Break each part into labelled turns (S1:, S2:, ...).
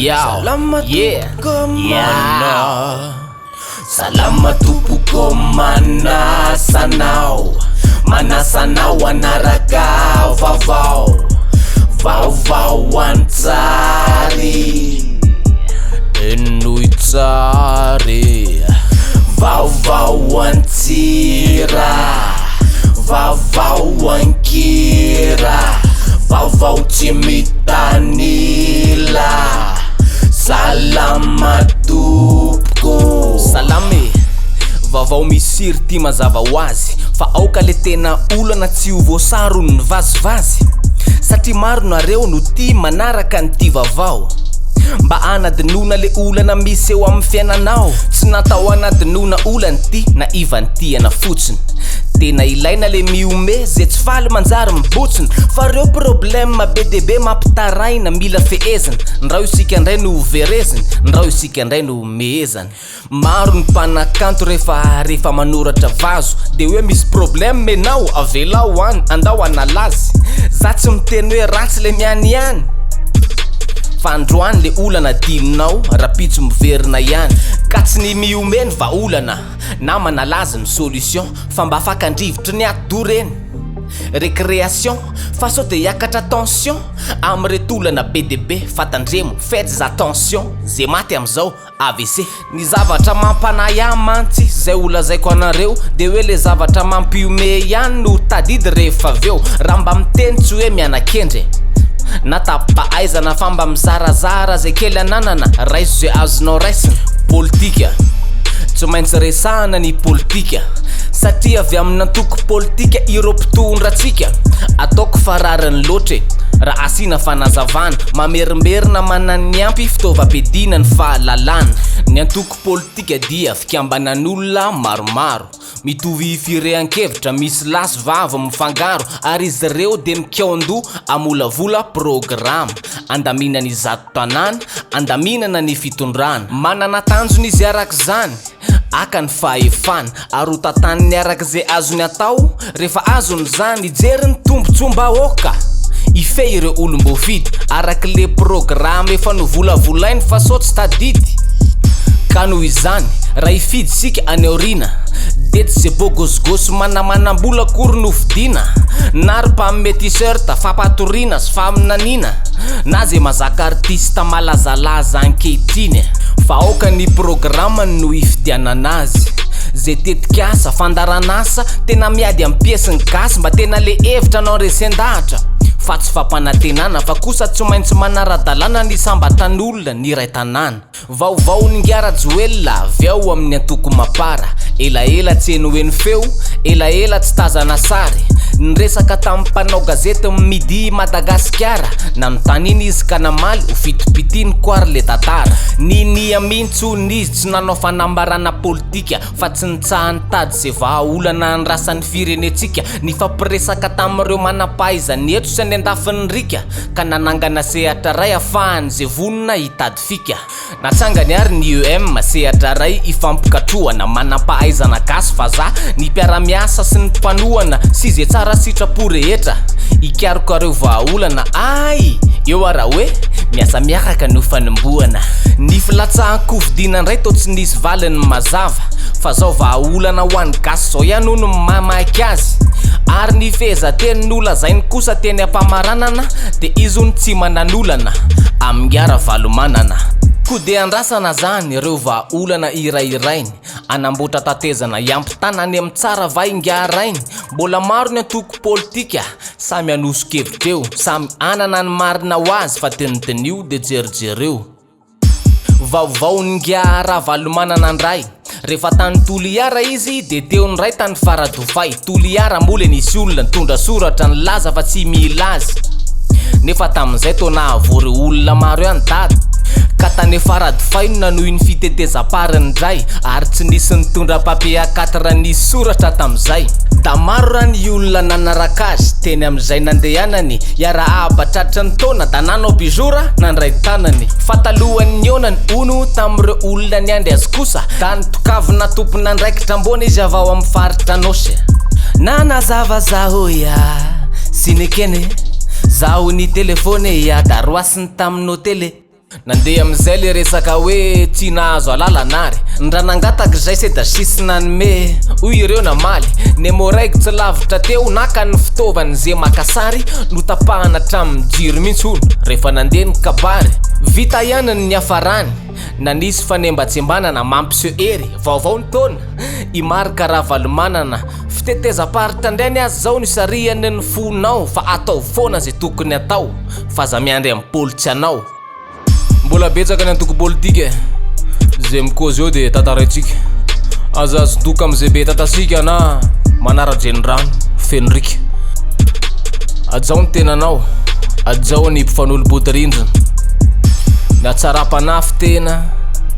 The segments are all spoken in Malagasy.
S1: Yao
S2: Salama
S1: Yeah
S2: tompoko
S1: Yao
S2: mana Salama tompoko manasa anao Manasa anao hanaraka vaovao Vaovao an-tsary
S1: Henoy tsara e
S2: Vaovao an-tsira Vaovao an-kira Vaovao tsy mitanila Salama tompoko
S1: Salama e! Vaovao misy siry ty mazava ho azy Fa aoka le tena olana tsy ho voasaron'ny vazivazy Satria maro nareo no tia manaraka an'ity vaovao Mba hanadinoana le olana misy eo amin'ny fiainanao Tsy natao hanadinoana olana ity na ivantiana fotsiny Tena ilaina le mihomehy ze tsy faly manjary mibotsina Fa reo problème be dia be mampitaraina mila fehezina Ndrao isika ndray no ho vereziny Ndrao isika ndray no ho mehezany Maro ny mpanakanto rehefa rehefa manoratra vazo de hoe misy problème enao avelao any andao hanala azy Za tsy miteny hoe ratsy le mianiany fa androany le olana adinonao rapitso miverina ihany Ka tsy ny mihomehy ny vahaolana na manala azy ny solution fa mba fakan-drivotry ny atidoha reny Récréation fa sao de hiakatra tension amin'ireto olana be dia be fa tandremo faites attention ze maty amizao Avc. Ny zavatra mampanahy ahy mantsy zay ho lazaiko anareo de hoe le zavatra mampihomehy ihany no tadidy rehefa avy eo raha mba miteny tsy hoe mianakendry e! Na tapi-pahaizana fa mba mizarazara zay kely ananana raiso ze azonao raisina. Politika, Tsy maintsy resahana ny politika satria avy amin'antoko politika ireo mpitondra antsika. Ataoko fa rariny loatra e! Raha asiana fanazavana, mamerimberina manan'ny ampy fitaovam-piadiana ny fahalalana. Ny antoko politika dia fikambanan'olona maromaro, mitovy firehan-kevitra, misy lahy sy vavy mifangaro ary izy ireo dia mikaon-doha hamolavola programa andaminana izato tanàna, andaminana ny fitondrana. Manana tanjona izy araka izany. Haka ny fahefana ary ho tantaniny araka izay azony atao rehefa azony izany, hijery ny tombontsoam-bahoaka, hifehy ireo olom-boafidy araka ilay programa efa novolavolainy fa sao tsy tadidy. Ka noho izany, raha hifidy isika any aoriana dia tsy izay bôgôsgôsy manamanam-bola akory no fidiana, na ry mpanome t-shirt fampatoriana sy faminaniana, na izay mazaka artista malazalaza ankehitriny, fa aoka ny programany no hifidianana azy. Zay tetikasa, fandaharanasa tena miady amin'ny piesy ny gasy mba tena le hevitra no resen-dahatra fa tsy fampanantenana fa kosa tsy maintsy manara-dalàna ny isam-batan'olona ny iray tanàna. Vaovaon'ingahy Rajoelina avy ao amin'ny antoko Mapar, elaela tsy henoheno feo, elaela tsy tazana sary. Niresaka tamin'ny mpanao gazety Midi Madagasikara, nanontaniana izy ka namaly ho fitopitiniko ary le tantara. Ninia mihitsy hono izy tsy nanao fanambarana politika fa tsy nitsaha-nitady ze vahaolana andrasan'ny firenentsika, nifampiresaka tamin'ireo manam-pahaizana eto sy any andafin'ny riaka ka nanangana sehatra iray afahan'ze vonona hitady fika. Natsangany ary ny EM, sehatra iray ifampikatrohana, manam-pahaizana gasy vazaha, ny mpiara-miasa sy ny mpanohana sy ze tsara sitrapo rehetra hikaroka ireo vahaolana ay! Eo ara hoe miasa miaraka no fanombohana. Ny filatsahan-kofidina indray toa tsy nisy valiny mazava fa zao vahaolana ho an'ny gasy zao ihany hono ny mahamaika azy. Ary ny fehezanteny nolazainy kosa teny am-pamaranana dia izy hono tsy manan'olana amin'ingahy Ravalomanana. Koa dia andrasana zany ireo vahaolana hirahirainy Hanamboatra tatezana hiampitana any amin'ny tsara va ingahy rainy? Mbola maro ny antoko politika, samy hanoso-kevitra eo, samy hanana ny marina ho azy fa dinidiniho dia jerijereo. Vaovaon'ingahy Ravalomanana ndray, rehefa tany Toliara izy dia teo ndray tany Faradofay, Toliara moa le nisy olona nitondra soratra nilaza fa tsy mila azy. Nefa tamin'izay toa nahavoa ireo olona maro ihany dada. Ka tany Faradofay no nanohy ny fitetezam-pariny indray ary tsy nisy nitondra papier A quatre nisy soratra tamin'izay. Da maro raha ny olona nanaraka azy teny amin'izay nandehanany hiarahaba tratry ny taona da nanao bijour nandray ny tanany. Fa talohan'ny nihaonany hono tamin'ireo olona niandry azy kosa da nitokavina tompon'andraikitra ambony izy avy ao amin'ny faritra Anôsy. Nanazava zaho ya sy nekene zaho nitelefone ya da roasiny tamin'ny hotely. Nandeha amin'izay le resaka hoe tsy nahazo alalana ary ndra nangataka izay seda sisy nanome, hoy ireo namaly. Nemoraiky tsy lavitra teo naka ny fitaovany ze maka sary, notapahana hatramin'ny jiro mihitsy hono rehefa nandeha ny kabary. Vita ihany ny niafarany, na nisy fanembatsembanana mampiseho hery, vaovao ny taona, i Marc Ravalomanana. Fitetezam-paritra indray ny azy zao no isarihany ny fonao fa ataovy foana ze tokony atao fa aza miandry amin'ny pôlitsy anao. Mbola betsaka ny antoko politika e! Ze mikozy eo de tantaraintsika. Aza azon-doka amze be tatasika na manara-drenirano feno riaka. Hajao ny tenanao, hajao ny mpifanolo-bodirindrina. Ny hatsaram-panahy fitena,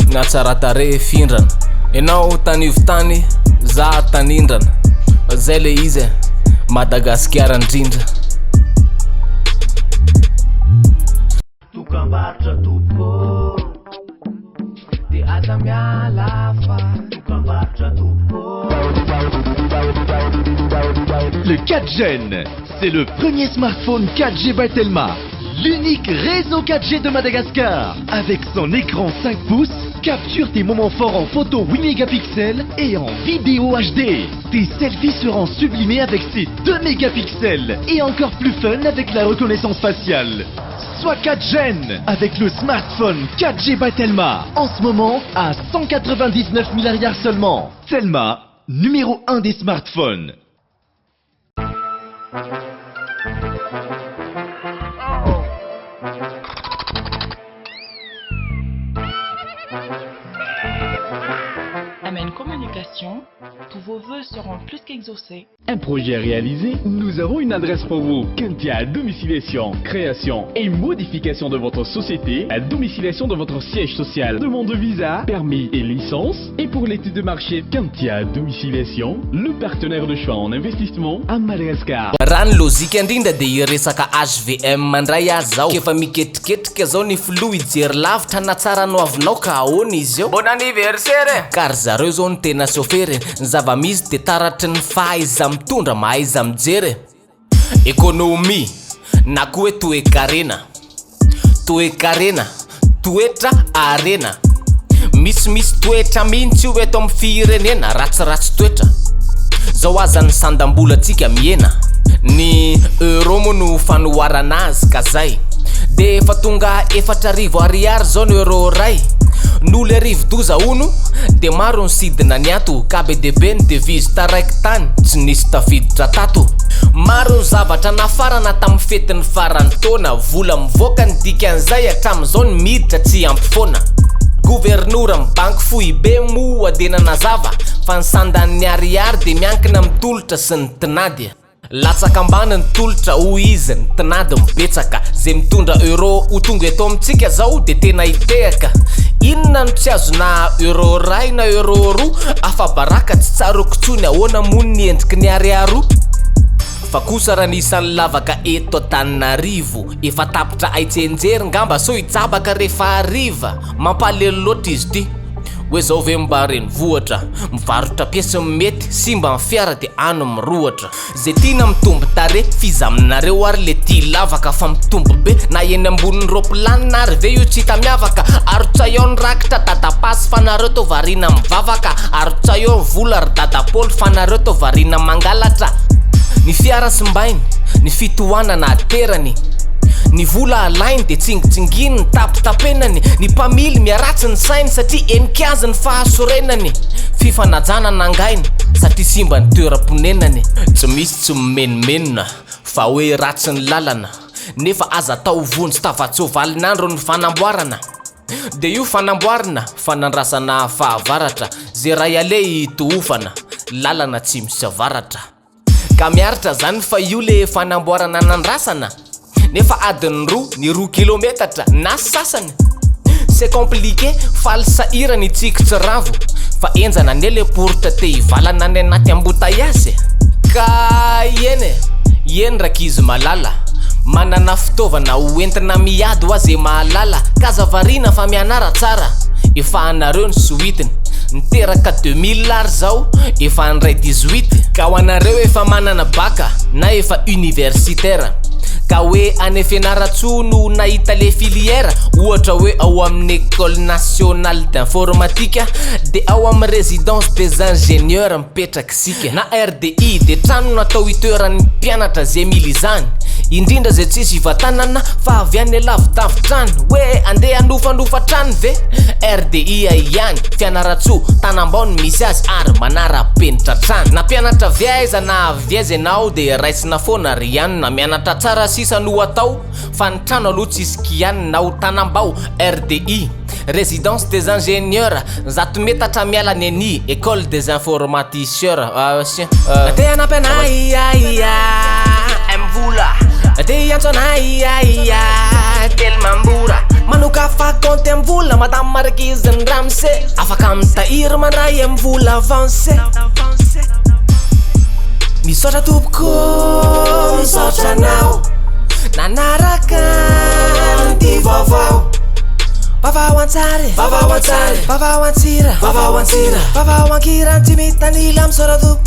S1: ny hatsaran-tarehy findrana. Enao tanivo tany, za tanindrana. Zay le izy e, Madagasikara ndrindra.
S2: Dokambarotra tompoko ô. Dia aza miala fa dokambarotra tompoko ô.
S3: Le 4 Gen, c'est le premier smartphone 4G by Telma, l'unique réseau 4G de Madagascar. Avec son écran 5 pouces, capture tes moments forts en photo 8 mégapixels et en vidéo HD. Tes selfies seront sublimés avec ses 2 mégapixels et encore plus fun avec la reconnaissance faciale. Sois 4 Gen avec le smartphone 4G by Telma. En ce moment, à 199 000 arrières seulement. Telma, numéro 1 des smartphones.
S4: Amen Communication, tous vos voeux seront plus qu'exaucés.
S5: Un projet réalisé, nous avons une adresse pour vous. Kentia Domiciliation, création et modification de votre société, la domiciliation de votre siège social, demande de visa, permis et licence. Et pour l'étude de marché, Kentia Domiciliation, le partenaire de choix en investissement à Madagascar.
S1: Raha ny lojika indrindra dia hiresaka HVM indray aho zao, k'efa miketriketrika zao ny filoha hijery lavitra hanatsara ny hoavinao ka ahoana izy eo? Bon anniversaire e! Ka ry zareo zao no tena sôfera e! Ny zava-misy dia taratry ny fahaiza-mitondra, mahaiza mijery e! Économie na koa hoe toe-karena. Toe-karena, toetra harena. Misimisy toetra mihitsy io eto amin'ny firenena, ratsiratsy toetra. Zao aza ny sandam-bolantsika mihena. Ny euro moa no fanoharana azy ka zay. De efa tonga 4000 ariary zao ny euro ray. Noho le rivodoza hono de maro ny sidina niato ka be dia be ny devise taraiky tany tsy nisy tafiditra tato. Maro ny zavatra nafarana tamin'ny fetin'ny faran'ny taona, vola mivoaka ny dikan'izay hatramin'izao ny miditra tsy ampy foana. Governoran'ny banky foibe moa dia nanazava fa ny sandan'ny ariary dia miankina amin'ny tolotra sy ny tinady. Latsaka ambany ny tolotra hoy izy, ny tinady mibetsaka. Ze mitondra euro ho tonga eto amintsika zao de tena hitehaka. Inona no tsy azo na euro iray na euro roa, afa-baraka tsy tsaroako tsony ahoana moa ny endriky ny ariary roa. Fa kosa raha ny isan'ny lavaka eto Antananarivo efa tapitra hay tsianjery ngamba sao hijabaka rehefa hariva. Mampalelo loatra izy ity. Hoe zao ve mba renivohitra, mivarotra pièce mety, simba ny fiara de any mirohotra. Ze tiana mitombo tarehy, f'iza aminareo ary le tia lavaka fa mitombo be, na eny ambonin'ny roplanina ary ve io tsy hita miavaka, arotsay ao ny rakitra dadapasy fa nareo tô variana mivavaka, arotsay ao ny vola ry dadapaoly fa nareo tô variana mangalatra. Ny fiara simbainy, ny fitohanana aterany. Ny vola alainy dia tsingitsinginy, tapitapenany, ny mpamily miharatsy ny sainy satria henika azy ny fahasorenany, fifanajana nangainy satria simba ny toeram-ponenany. Tsy misy tsy mimenomenona fa hoe ratsy ny lalana, nefa aza atao vonjy tavatsoavalin'andro ny fanamboarana. Dia io fanamboarana fanandrasana fahavaratra, ze ray aleha hitohofana, lalana tsy misy avaratra. Ka miaritra zany fa io le fanamboarana nandrasana nefa adiny roa ny roa kilometatra na sasany c'est compliqué faly sahirana i Tsiky tsy ravo fa henjana anie le poritra te hivalana any anaty embouteillage ka eny e eny rankizy malala manana fitaovana ho entina miady hoa ze mahalala k'aza variana fa mianara tsara efa anareo ny suite-ny Niteraka 2000 ary zao efa handray 18 Ka ho anareo efa manana bac na efa universitaire. Ka hoe any Fianarantsoa no nahita le filière, ohatra hoe ao amin'ny Ecole Nationale d'Informatique, de ao amin'ny Résidence des Ingénieurs mipetraka isika. Na RDI de trano natao hitoeran'ny mpianatra ze mila izany, indrindra ze tsisy hivatanana fa avy any lavidavitra any, hoe andeha hanofanofa trano ve? RDI ihany, Fianarantsoa, Tanambao no misy azy ary manara-penitra hatrany. Na mpianatra avy aiza na avy aiza ianao de raisina foana ry anona, mianatra tsara sisa no atao fa ny trano aloha tsisy kianina ao Tanambao, RDI, Résidence des ingénieurs, zato metatra miala ny eni, Ecole des informaticieurs, Te hanampy anay MVola, te hiantso anay Telmambora, manokafa compte MVola, madame Marquise ny ramose, afaka mitahiry mandray MVola avancé. Misaotra tompoko, misaotra anao nanaraka ty vaovao. Vaovao an-tsary, vaovao an-tsary, vaovao an-tsira, vaovao an-tsira, vaovao an-kira, tsy mitanila, misaotra tompoko.